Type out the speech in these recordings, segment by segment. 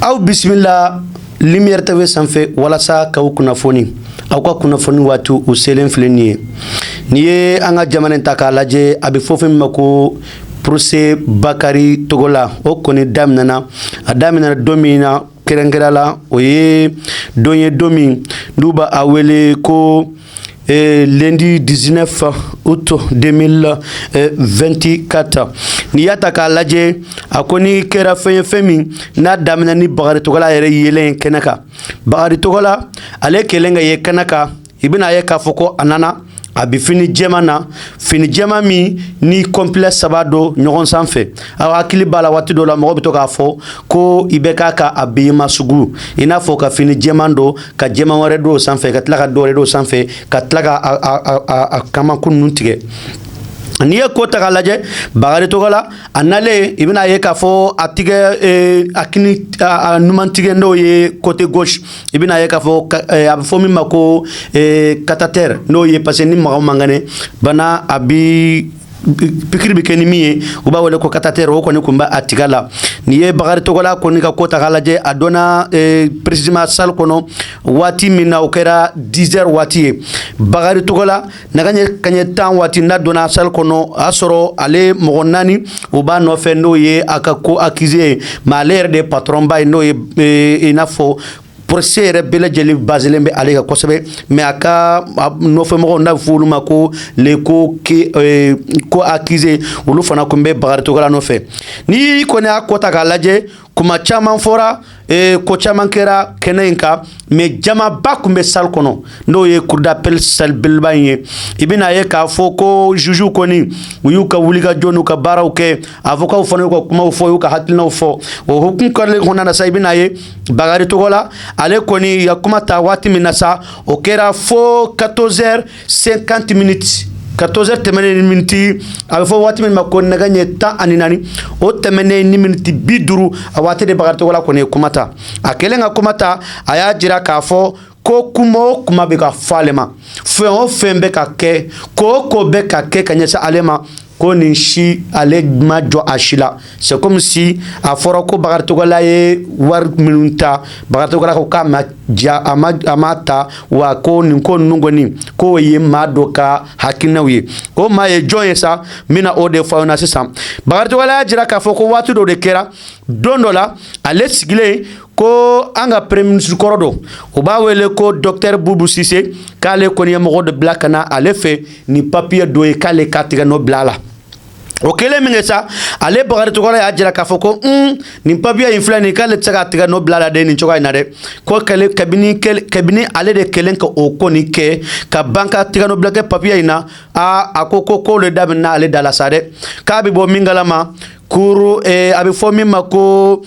Aw bisimila Lumière TV sanfɛ walasa k'aw kunnafoni. Aw ka kunnafoni waati u selen filɛ nin ye. N'i ye an ka jamana ta k'a lajɛ, a bɛ fɔ fɛn min ma ko procès Bakari Togola, o kɔni daminɛna. A daminɛna don min na kɛrɛnkɛrɛn la, o ye don ye, don min n'u b'a a wele ko lundi 19 août 2024. N'i y'a ta k'a lajɛ, a kɔni kɛra fɛn ye, fɛn min n'a daminɛ ni Bakari Togola yɛrɛ yelen kɛnɛ kan. Bakari Togola, ale kɛlen ka ye kɛnɛ kan, i bɛna ye k'a fɔ ko a nana, a bɛ fini jɛman na, fini jɛman min ni complet saba don ɲɔgɔn sanfɛ. Aw hakili b'a la, waati dɔ la mɔgɔ bɛ to k'a fɔ ko i bɛ k'a ka habillement sugu, i n'a fɔ ka fini jɛman don, ka jɛman wɛrɛ don o sanfɛ, ka tila ka dɔ wɛrɛ don o sanfɛ, ka tila ka a kamakun ninnu tigɛ. N'i ye ko ta k'a lajɛ, Bakari Togola a nalen, i bɛna ye k'a fɔ a tigɛ, a kini, a numan tigɛ, n'o ye côté gauche, i bɛna ye k'a fɔ a bɛ fɔ min ma ko cathéter, n'o ye parce que ni mɔgɔ man kɛnɛ bana, a bi pikiri bɛ kɛ ni min ye, u b'a wele ko cathéter. O kɔni tun bɛ a tiga la. N'i ye Bakari Togola kɔni ka ko ta k'a lajɛ, a donna précisément salle kɔnɔ waati min na, o kɛra 10 heures waati ye. Bakari Togola, nɛgɛ ɲɛ kaɲɛ 10 waati n'a donna salle kɔnɔ, o y'a sɔrɔ ale mɔgɔ naani o b'a nɔfɛ, n'o ye a ka ko accusé ye, mais ale yɛrɛ de ye patron ba ye, n'o ye i n'a fɔ procès yɛrɛ bɛɛ lajɛlen baselen bɛ ale kan kosɛbɛ. Mais a ka nɔfɛmɔgɔw, n'a bɛ fɔ olu ma ko les co accusés, olu fana tun bɛ Bakari Togola nɔfɛ. N'i kɔni y'a ko ta k'a lajɛ, kuma caman fɔra, ko caman kɛra kɛnɛ in kan, mais jamaba tun bɛ salle kɔnɔ, n'o ye cour d'appel salle belebeleba in ye. I bɛna ye k'a fɔ ko juge kɔni, u y'u ka wulikajɔ n'u ka baaraw kɛ, avocat fana y'u ka kumaw fɔ, y'u ka hakilinaw fɔ. O hukumu kɔrɔlen kɔnɔna na sa, i bɛna ye Bakari Togola, ale kɔni ya kuma ta waati min na sa, o kɛra fo 14 heures 50 minutes, 14 heures tɛmɛnen ni miniti, a bɛ fɔ waati min ma ko nɛgɛ ɲɛ 14, o tɛmɛnen ni miniti 50, a waati de Bakari Togola kɔni ye kuma ta. A kɛlen ka kuma ta, a y'a jira k'a fɔ ko kuma o kuma bɛ ka fɔ ale ma, fɛn o fɛn bɛ ka kɛ, ko o ko bɛ ka kɛ ka ɲɛsin ale ma, ko nin si, ale ma jɔ a si la. C'est comme si a fɔra ko Bakari Togola ye wari minnu ta, Bakari Togola ko k'a ma ja, a ma ta wa, ko nin ko ninnu kɔni, k'o ye maa dɔ ka hakilinaw ye. O maa ye jɔn ye sa? N bɛna o de fɔ aw ɲɛna sisan. Bakari Togola y'a jira k'a fɔ ko waati dɔ de kɛra, don dɔ la, ale sigilen ko an ka premier ministre kɔrɔ dɔ, u b'a wele ko docteur Boubou Cissé, k'ale kɔni ye mɔgɔ dɔ bila ka na ale fɛ ni papier dɔ ye, k'ale k'a tigɛ nɔ bila a la. O kɛlen min kɛ sa, ale Bakari Togola y'a jira k'a fɔ ko nin papier in filɛ nin, k'ale tɛ se k'a tigɛ nɔ bila la dɛ, nin cogoya in na dɛ. Ko kɛlen, kabini ale de kɛlen ka o kɔni kɛ ka ban ka tigɛ nɔ bila kɛ papier in na, aa, a ko ko k'o de daminɛna ale da la sa dɛ, k'a bɛ bɔ min kalama, cour, a bɛ fɔ min ma ko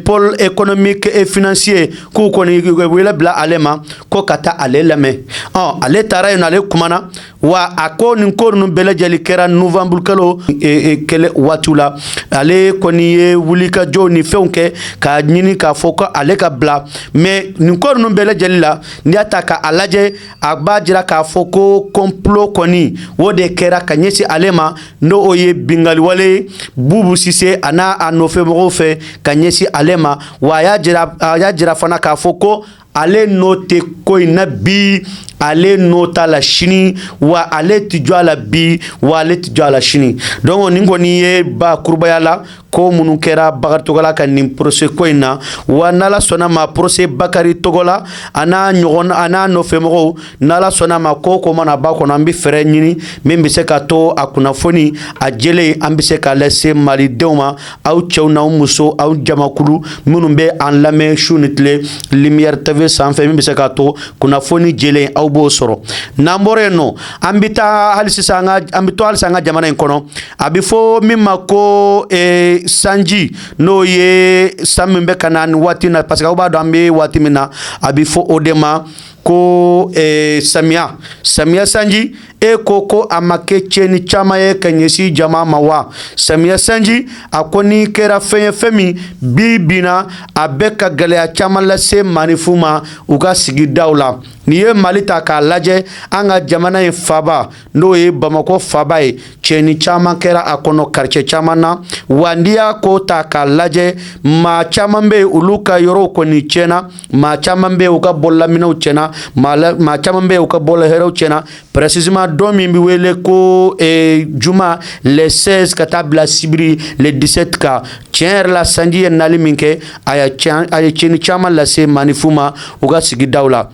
pôle économique et financier, k'u kɔni wele bila ale ma ko ka taa ale lamɛn. Ɔ, ale taara yen nɔ, ale kumana wa. A ko nin ko ninnu bɛɛ lajɛlen kɛra novembre kalo kɛlɛ waatiw la. Ale kɔni ye wulikajɔw ni fɛnw kɛ k'a ɲini k'a fɔ ko ale ka bila. Mais nin ko ninnu bɛɛ lajɛlen la, n'i y'a ta k'a lajɛ, a b'a jira k'a fɔ ko complot kɔni, o de kɛra ka ɲɛsin ale ma, n'o o ye binkaliwale ye Boubou Cissé a n'a a nɔfɛmɔgɔw fɛ ka ɲɛsin ale ma. Wa a y'a jira fana k'a fɔ ko ale n'o tɛ ko in na bi, ale n'o t'a la sini, wa ale tɛ jɔ a la bi, wa ale tɛ jɔ a la sini. Donc nin kɔni ye bakurubaya la ko minnu kɛra Bakari Togola ka nin procès ko in na. Wa n'Ala sɔnna ma, procès Bakari Togola a n'a ɲɔgɔn, a n'a nɔfɛmɔgɔw, n'Ala sɔnna ma, ko ko mana ba kɔnɔ, an bɛ fɛɛrɛ ɲini min bɛ se ka to a kunnafoni a jɛlen, an bɛ se k'a lase malidenw ma, aw cɛw n'aw muso, aw jamakulu minnu bɛ an lamɛn su ni tile Lumière TV sanfɛ, min bɛ se k'a to kunnafoni jɛlen aw b'o sɔrɔ. N'an bɔra yen nɔ, an bɛ taa hali sisan, an ka an bɛ to halisa an ka jamana in kɔnɔ. A bɛ fɔ min ma ko sanji, n'o ye san min bɛ ka na nin waati na, parce que aw b'a dɔn an bɛ waati min na, a bɛ fɔ o de ma ko samiya sanji. E ko ko a ma kɛ tiɲɛni caman ye ka ɲɛsin jama ma wa? Samiya sanji, a kɔni kɛra fɛn ye, fɛn min bi bi na a bɛ ka gɛlɛya caman lase maninfinw ma u ka sigidaw la. N'i ye Mali ta k'a lajɛ, an ka jamana in faba, n'o ye Bamakɔ faba ye, Tiɲɛni caman kɛra a kɔnɔ quartier caman na. Wa n'i y'a ko ta k'a lajɛ, maa caman bɛ yen, olu ka yɔrɔw kɔni tiɲɛna. Maa caman bɛ yen, u ka bololaminɛw tiɲɛna. Maa caman bɛ yen, u ka bololahɛrɛw tiɲɛna. Précisément, don min bɛ wele ko juma le 16 ka taa bila sibiri le 17 kan, tiɲɛ yɛrɛ la, sanji ye nali min kɛ, a ye tiɲɛni caman lase maaninfinw ma u ka sigidaw la.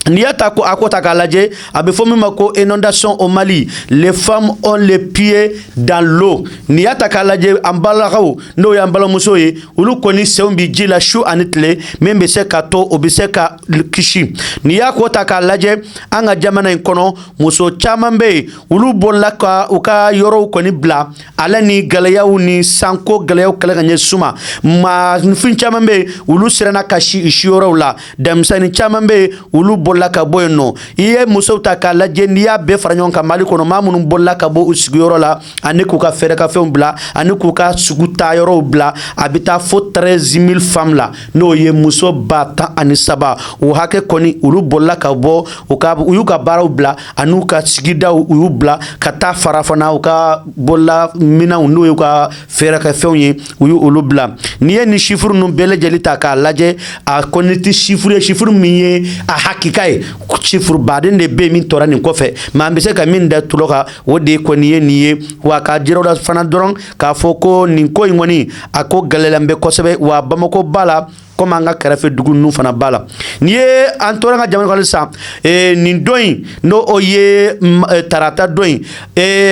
N'i y'a ta ko a ko ta k'a lajɛ, a bɛ fɔ min ma ko inondation au Mali, les femmes ont les pieds dans l'eau. N'i y'a ta k'a lajɛ, an balakaw, n'o y'an balimamuso ye, olu kɔni senw bi ji la su ani tile, min bɛ se ka to o bɛ se ka kisi. N'i y'a ko ta k'a lajɛ, an ka jamana in kɔnɔ, muso caman bɛ yen, olu bolila ka u ka yɔrɔw kɔni bila, ale ni gɛlɛyaw ni sanko gɛlɛyaw kɛlɛ ka ɲɛsin ma. Maaninfin caman bɛ yen, olu siranna ka si siyɔrɔw la. Denmisɛnnin caman bɛ yen, olu bolila ka bɔ yen nɔ. I ye musow ta k'a lajɛ, n'i y'a bɛɛ fara ɲɔgɔn kan, Mali kɔnɔ, maa minnu bolila ka bɔ u sigiyɔrɔ la ani k'u ka fɛɛrɛkafɛnw bila ani k'u ka sugu taa yɔrɔw bila, a bɛ taa fo 13 000 femmes la, n'o ye muso 13 000. O hakɛ kɔni, olu bolila ka bɔ u ka, u y'u ka baaraw bila ani u ka sigidaw, u y'u bila ka taa fara fana u ka bolola minɛnw, n'o y'u ka fɛɛrɛkɛfɛnw ye, u y'u olu bila. N'i ye nin chiffre ninnu bɛɛ lajɛlen ta k'a lajɛ, a kɔni tɛ chiffre ye, chiffre min ye a hakika ye. Chiffre baden de bɛ yen min tora nin kɔfɛ, mais an bɛ se ka min da tulo kan, o de kɔni ye nin ye. Wa k'a jira o la fana dɔrɔn k'a fɔ ko nin ko in kɔni, a ko gɛlɛyalen bɛ kosɛbɛ. Wa Bamakɔ ba la, komi an ka kɛrɛfɛ dugu ninnu fana ba la. N'i ye an tora an ka jamana kɔnɔ sisan, nin don in, n'o o ye tarata don in,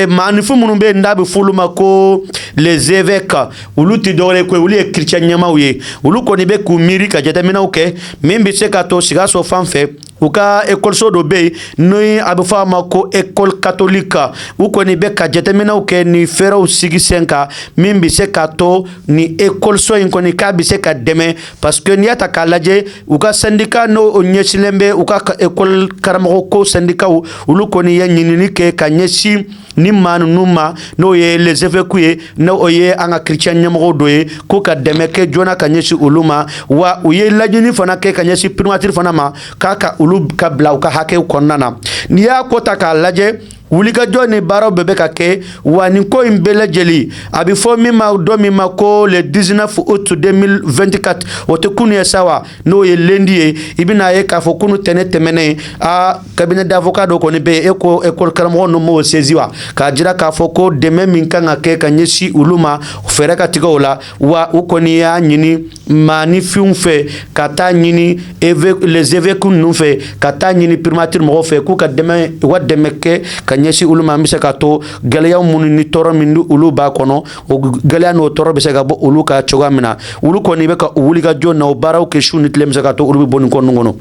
maaninfin minnu bɛ yen n'a bɛ f'olu ma ko les évêques, olu tɛ dɔwɛrɛ ye koyi, olu ye chrétien ɲɛmaaw ye. Olu kɔni bɛ k'u miiri ka jateminɛw kɛ min bɛ se ka to Sikaso fan fɛ, u ka ekɔliso dɔ bɛ yen ni a bɛ fɔ a ma ko école catholique. U kɔni bɛ ka jateminɛw kɛ ni fɛɛrɛw sigi sen kan min bɛ se ka to ni ekɔliso in kɔni k'a bɛ se ka dɛmɛ, parce que n'i y'a ta k'a lajɛ, u ka syndicat, n'o o ɲɛsinlen bɛ u ka ekɔli karamɔgɔ ko syndicat, olu kɔni ye ɲinini kɛ ka ɲɛsin ni maa ninnu ma, n'o ye les évêques ye, n'o o ye an ka chrétien ɲɛmɔgɔw dɔ ye, ko ka dɛmɛ kɛ joona ka ɲɛsin olu ma. Wa u ye laɲini fana kɛ ka ɲɛsin primature fana ma, k'a ka olu ka bila u ka hakɛw kɔnɔna na. N'i y'a ko ta k'a lajɛ, wulikajɔ ni baaraw bɛɛ bɛ ka kɛ. Wa nin ko in bɛɛ lajɛlen, a bɛ fɔ min ma, don min ma ko le 19 août 2024, o tɛ kunu ye sa wa, n'o ye lundi ye, i bɛna ye k'a fɔ kunu tɛnɛ tɛmɛnen, a cabinet d'avocat dɔ kɔni bɛ yen, e ko école karamɔgɔ ninnu m'o saisi wa, k'a jira k'a fɔ ko dɛmɛ min kan ka kɛ ka ɲɛsin olu ma, fɛɛrɛ ka tigɛ o la. Wa u kɔni y'a ɲini maaninfinw fɛ ka taa ɲini les évêques ninnu fɛ, ka taa ɲini primature mɔgɔw fɛ, k'u ka dɛmɛ, u ka dɛmɛ kɛ ka ɲɛsin olu ma, an bɛ se ka to gɛlɛya minnu ni tɔɔrɔ min ni olu b'a kɔnɔ, o gɛlɛya n'o tɔɔrɔ bɛ se ka bɔ olu ka cogoya min na. Olu kɔni bɛ ka u wuli ka jɔ na, o baaraw kɛ su ni tile, bɛ se ka to olu bɛ bɔ nin ko ninnu kɔnɔ.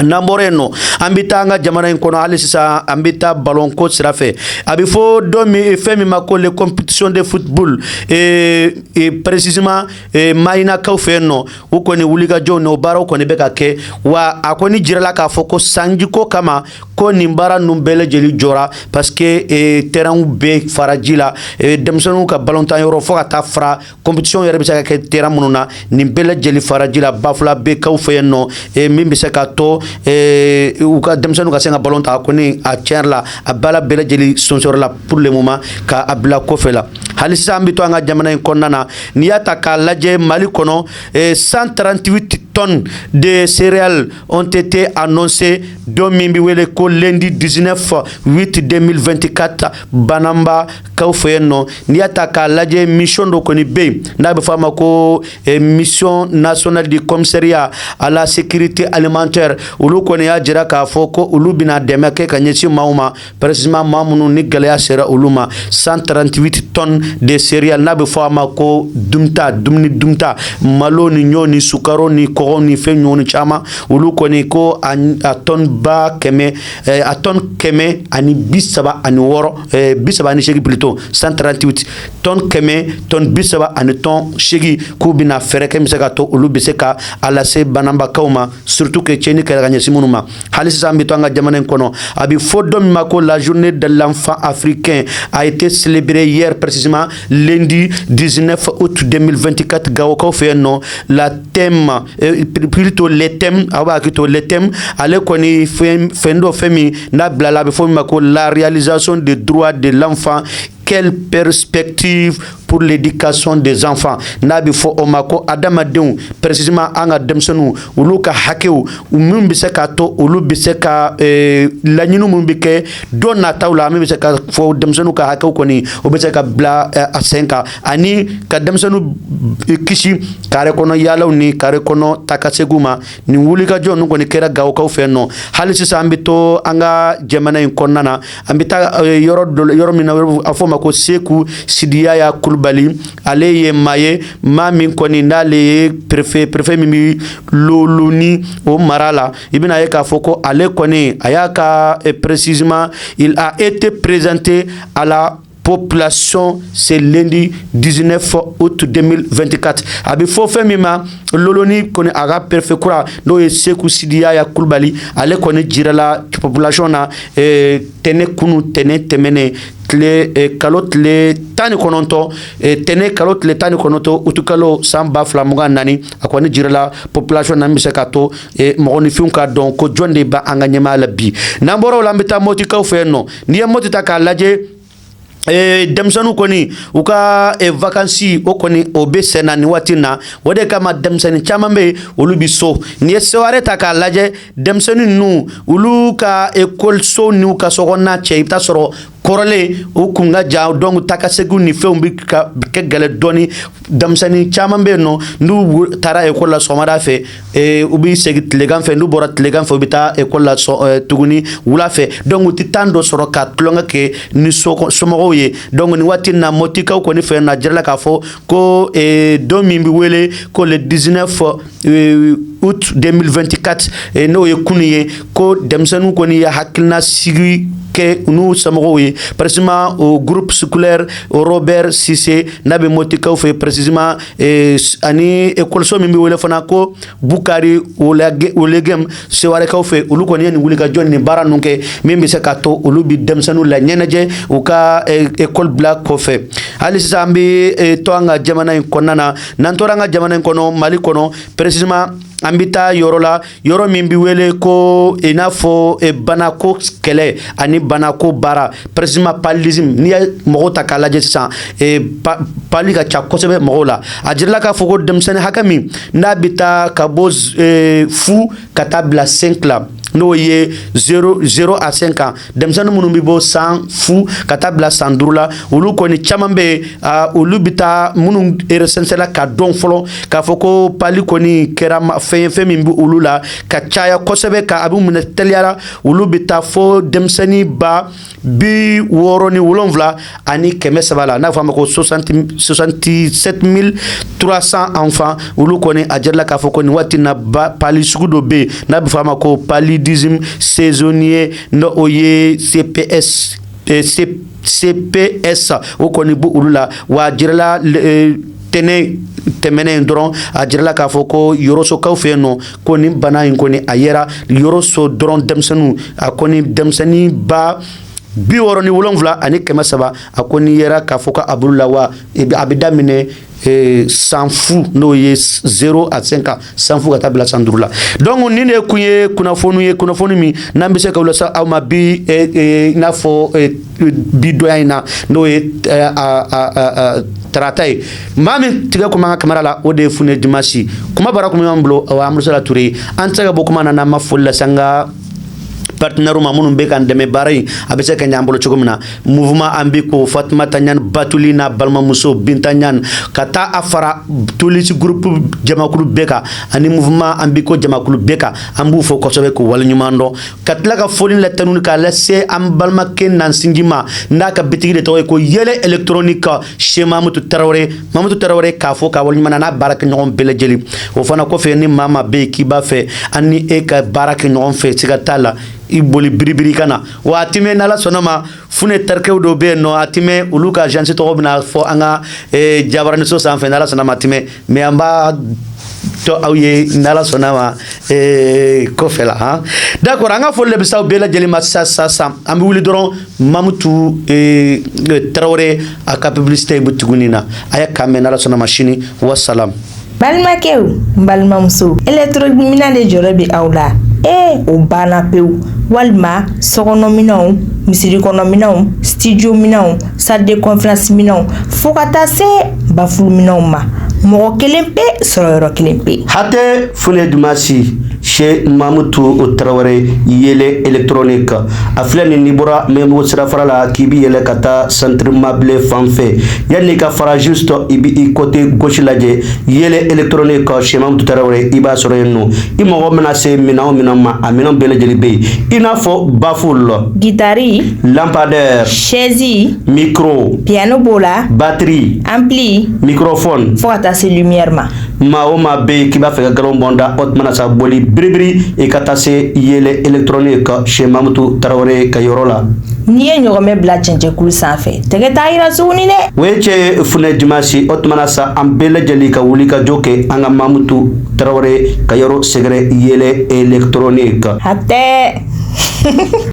N'an bɔra yen nɔ, an bɛ taa an ka jamana in kɔnɔ hali sisan, an bɛ taa ballon ko sira fɛ. A bɛ fɔ dɔ min fɛn min ma ko les compétitions de football, et précisément Mayinakaw fɛ yen nɔ, u kɔni wulikajɔw n'o baaraw kɔni bɛ ka kɛ. Wa a kɔni jirala k'a fɔ ko sanjiko kama ko nin baara ninnu bɛɛ lajɛlen jɔra, parce que terrain bɛɛ fara ji la, denmisɛnninw ka ballon tan yɔrɔ, fo ka taa fara compétition yɛrɛ bɛ se ka kɛ terrain minnu na, nin bɛɛ lajɛlen fara ji la Bafulabekaw fɛ yen nɔ, min bɛ se ka to u ka denmisɛnninw ka se ka ballon ta. A kɔni, a tiɲɛ yɛrɛ la, a baara bɛɛ lajɛlen sonsɔrɔ la pour le moment ka a bila kɔfɛ la. Hali sisan, an bɛ to an ka jamana in kɔnɔna na. N'i y'a ta k'a lajɛ, Mali kɔnɔ, 138 tonnes de céréales ont été annoncées don min bɛ wele ko lundi 19 8 2024, Banamba kaw fɛ yen nɔ. N'i y'a ta k'a lajɛ, mission dɔ kɔni bɛ yen n'a bɛ fɔ a ma ko mission nationale du commissariat à la sécurité alimentaire, olu kɔni y'a jira k'a fɔ ko olu bɛna dɛmɛ kɛ ka ɲɛsin maaw ma, précisément maa minnu ni gɛlɛya sera olu ma. 138 tonnes de céréales, n'a bɛ fɔ a ma ko dunta, dumuni dunta, malo ni ɲɔ ni sukaro ni kɔgɔ ni fɛn ɲɔgɔn caman, olu kɔni ko a tonne ba kɛmɛ, a tonne 136, 38 plutôt, 138 tonne, kɛmɛ tonne bi saba ani tonne seegin, k'u bɛna fɛɛrɛ kɛ min bɛ se ka to olu bɛ se ka a lase banabakaw ma, surtout que tiɲɛni kɛra ka ɲɛsin minnu ma. Hali sisan, an bɛ to an ka jamana in kɔnɔ. A bɛ fɔ don min ma ko la journée de l'enfant africain a été célébrée hier précisément. Précisément lundi 19 août 2024, Gawokaw fɛ yen nɔ. La thème, plutôt les thèmes, aw b'a hakili to les thèmes, ale kɔni fɛn dɔ, fɛn min n'a bilala, a bɛ fɔ min ma ko la réalisation des droits de l'enfant, quelle perspective pour l'éducation des enfants, n'a bɛ fɔ o ma ko adamadenw, précisément an ka denmisɛnninw, olu ka hakɛw min bɛ se k'a to olu bɛ se ka laɲini minnu bɛ kɛ don nataw la, min bɛ se ka fɔ denmisɛnninw ka hakɛw kɔni, o bɛ se ka bila a sen kan, ani ka denmisɛnninw kisi kare kɔnɔ yaalaw ni kare kɔnɔ taakaseginw ma. Nin wulikajɔ ninnu kɔni kɛra Gawokaw fɛ yen nɔ. Hali sisan, an bɛ to an ka jamana in kɔnɔna na. An bɛ taa yɔrɔ dɔ, yɔrɔ min na a fɔ o ma ko Seku Sidiyaya Kulubali. Ale ye maa ye, maa min kɔni n'ale ye préfet, préfet min bɛ Loloni o mara la. I bɛna ye k'a fɔ ko ale kɔni a y'a ka, précisément il a été présenté à la population c'est lundi 19 août 2024. A bɛ fɔ fɛn min ma Loloni kɔni, a ka préfet kura, n'o ye Seku Sidiyaya Kulubali, ale kɔni jirala population na tɛnɛ kunu, tɛnɛ tɛmɛnen, tile kalo tile 19, tɛnɛ kalo tile 19, utukalo san 2024. A kɔni jirala population na, min bɛ se k'a to mɔgɔninfinw ka dɔn ko jɔn de b'an ka ɲɛmaaya la bi. N'an bɔra o la, an bɛ taa Motikaw fɛ yen nɔ. N'i ye Moti ta k'a lajɛ, denmisɛnninw kɔni u ka vacances, o kɔni o bɛ sen na nin waati na. O de kama denmisɛnnin caman bɛ yen, olu bɛ so. N'i ye Seware ta k'a lajɛ, denmisɛnnin ninnu, olu ka ekɔliso n'u ka sokɔnɔna cɛ, i bɛ taa sɔrɔ kɔrɔlen o kun ka jan, donc taa ka seginw ni fɛnw bɛ ka kɛ gɛlɛn dɔɔni. Denmisɛnnin caman bɛ yen nɔ, n'u taara ekɔli la sɔgɔmada fɛ, u bɛ segin tilegan fɛ. N'u bɔra tilegan fɛ, u bɛ taa ekɔli la tuguni wula fɛ. Donc u tɛ temps dɔ sɔrɔ ka tulonkɛ kɛ ni somɔgɔw ye. Donc nin waati in na, Motikaw kɔni fɛ na jirala k'a fɔ ko don min bɛ wele ko le 19 août 2024, n'o ye kunu ye, ko denmisɛnninw kɔni ye hakilina sigi kɛ n'u somɔgɔw ye, précisément au groupe scolaire Robert Cissé, n'a bɛ Motikaw fɛ précisément, ani ekɔliso min bɛ wele fana ko Bukari Olegem, Sewarekaw fɛ. Olu kɔni ye nin wulikajɔ, nin baara ninnu kɛ, min bɛ se k'a to olu bɛ denmisɛnninw la ɲɛnajɛ u ka ekɔli bila kɔfɛ. Hali sisan, an bɛ to an ka jamana in kɔnɔna na. N'an tora an ka jamana in kɔnɔ, Mali kɔnɔ précisément, an bɛ taa yɔrɔ la, yɔrɔ min bɛ wele ko i n'a fɔ banako kɛlɛ ani banako baara, précisément paludisme. N'i ye mɔgɔw ta k'a lajɛ sisan, palu ka ca kosɛbɛ mɔgɔw la. A jirala k'a fɔ ko denmisɛnnin hakɛ min n'a bɛ taa ka bɔ 0 ka taa bila 5 la, n'o ye 0 à 5 ans, denmisɛnnin minnu bɛ bɔ san 0 ka taa bila san 5 la, olu kɔni caman bɛ yen, olu bɛ taa minnu recensé la ka dɔn fɔlɔ k'a fɔ ko palu kɔni kɛra fɛn ye, fɛn min bɛ olu la ka caya kosɛbɛ, ka a bɛ minɛ teliyara, olu bɛ taa fo denmisɛnnin 67 300 la, n'a fɔ a ma ko 67 300 enfants. Olu kɔni, a jirala k'a fɔ ko nin waati na, palu sugu dɔ bɛ yen n'a bɛ fɔ a ma ko paludisme saisonnier, n'o o ye CPS, CPS, o kɔni bɛ olu la. Wa a jirala tɛnɛ tɛmɛnen dɔrɔn, a jirala k'a fɔ ko Yɔrɔsokaw fɛ yen nɔ, ko nin bana in kɔni a yera Yɔrɔso dɔrɔn, denmisɛnninw, a kɔni denmisɛnnin 67 300, a kɔni yera k'a fɔ ko a b'olu la. Wa a bɛ daminɛ san 0, n'o ye 0 à 5 ans, san 0 ka taa bila san 5 la. Donc nin de kun ye kunnafoni ye, kunnafoni min n'an bɛ se ka lase aw ma bi, i n'a fɔ bi donya in na, n'o ye tarata ye. Maa min tigɛ kuma an ka kamara la, o de ye Fune Dimasi. Kuma bara kun b'an bolo, o ye Amusala Ture. An tɛ se ka bɔ kuma na n'an ma foli lase an ka partenaire ma, minnu bɛ k'an dɛmɛ baara in a bɛ se ka ɲɛ an bolo cogo min na. Mouvement an bɛ ko Fatumata Ɲani Batuli n'a balimamuso Binta Ɲani, ka taa a fara Tolisi groupe jamakulu bɛɛ kan, ani mouvement an bɛ ko jamakulu bɛɛ kan, an b'u fɔ kosɛbɛ k'u waleɲuman dɔn. Ka tila ka foli latɛnuni k'a lase an balimakɛ Nansinji ma, n'a ka bitigi de tɔgɔ ye ko Yɛlɛ électronique, chez Mamutu Tarawele. Mamutu Tarawele, k'a fɔ k'a waleɲuman n'a baarakɛɲɔgɔn bɛɛ lajɛlen. O fana kɔfɛ, ni maa maa bɛ yen k'i b'a fɛ an ni e ka baara kɛ ɲɔgɔn fɛ, siga t'a la, i boli biribiri ka na. Wa a timɛ, n'Ala sɔnna ma, Fune terikɛw dɔw bɛ yen nɔ, a timɛ, olu ka agence tɔgɔ bɛna fɔ an ka jabaraniso sanfɛ, n'Ala sɔnna ma. Timɛ, mais an b'a to aw ye n'Ala sɔnna ma kɔfɛ la han. D'accord, an ka foli de bɛ s'aw bɛɛ lajɛlen ma sisan sisan. An bɛ wuli dɔrɔn, Mamutu Tarawele a ka publicité bɛ tugu nin na. A ye k'an mɛn n'Ala sɔnna ma sini. Wasalam. Balimakɛw, n balimamuso, électronique minɛn de jɔrɔ bɛ aw la. Ee, o banna pewu. Walima sokɔnɔminɛnw, misiri kɔnɔminɛnw, studio minɛnw, salle de conférence minɛnw, fo ka taa se baffle minɛnw ma, mɔgɔ kelen pe sɔrɔ yɔrɔ kelen pe. Hatɛ Fune Dumasi chez Mamutu Tarawele Yele électronique. A filɛ nin, n'i bɔra Mɛmugu sirafara la k'i bi yɛlɛ ka taa centre mabile fan fɛ, yanni ka fara, juste i bi i côté gauche lajɛ, Yele électronique chez Mamutu Tarawele, i b'a sɔrɔ yen nɔ. I mago mana se minɛn o minɛn ma, a minɛn bɛɛ lajɛlen bɛ yen, i n'a fɔ baffle, guitare, lampadaire, chaise, micro, piano b'o la, batterie, ampli, microphone, fo ka taa se lumière ma. Maa o maa bɛ yen k'i b'a fɛ ka galon bɔn da, o tuma na sa, boli biribiri i ka taa se Yele électronique chez Mamutu Tarawele ka yɔrɔ la. N'i ye ɲɔgɔmɛ bila cɛncɛnkulu sanfɛ, tɛgɛ t'a yira tuguni dɛ. O ye cɛ Funɛ Dimasi. O tuma na sa, an bɛɛ lajɛlen ka wuli ka jɔ kɛ an ka Mamutu Tarawele ka yɔrɔ sɛgɛrɛ, Yele électronique. Hatɛ.